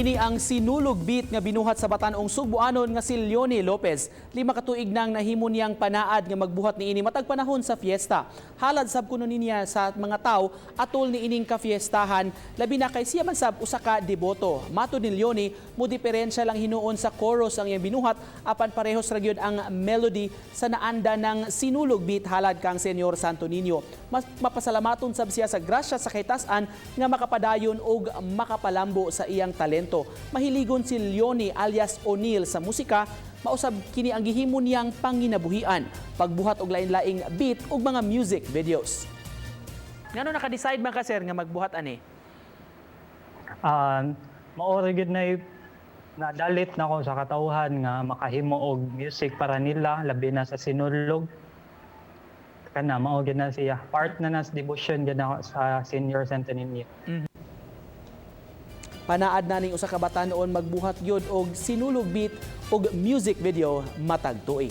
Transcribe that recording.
Kini ang Sinulog Beat nga binuhat sa batan-ong Sugbuanon nga si Leonie Lopez. 5 ka tuig nang nahimo niyang panaad nga magbuhat niini matag panahon sa fiesta. Halad sab kuno niya sa mga tawo atol ni ining kafiestahan, labi na kay siya man sab usa ka deboto. Matod ni Leonie, mo diferensya lang hinuon sa chorus ang iyang binuhat, apan parehos ra gyud ang melody sa naanda ng Sinulog Beat halad kang Senyor Santo Niño. Mas mapasalamaton sab siya sa grasya sa kahitasan nga makapadayon og makapalambo sa iyang talento. Mahiligon si Leonie alias O'Neil sa musika, mausab kini ang gihimo niyang panginabuhian, pagbuhat og lain-laing beat ug mga music videos. Ngano naka-decide man ka, sir, nga magbuhat ani? Mao ra gyud na nadalit na ako sa katawhan nga makahimo og music para nila, labi na sa Sinulog. Kana mao gyud na siya, part na nas devotion gyud nako sa Senior Santo Niño. Panaad na ning usa ka batan-on magbuhat gyud og Sinulog beat ug music video matag tuig.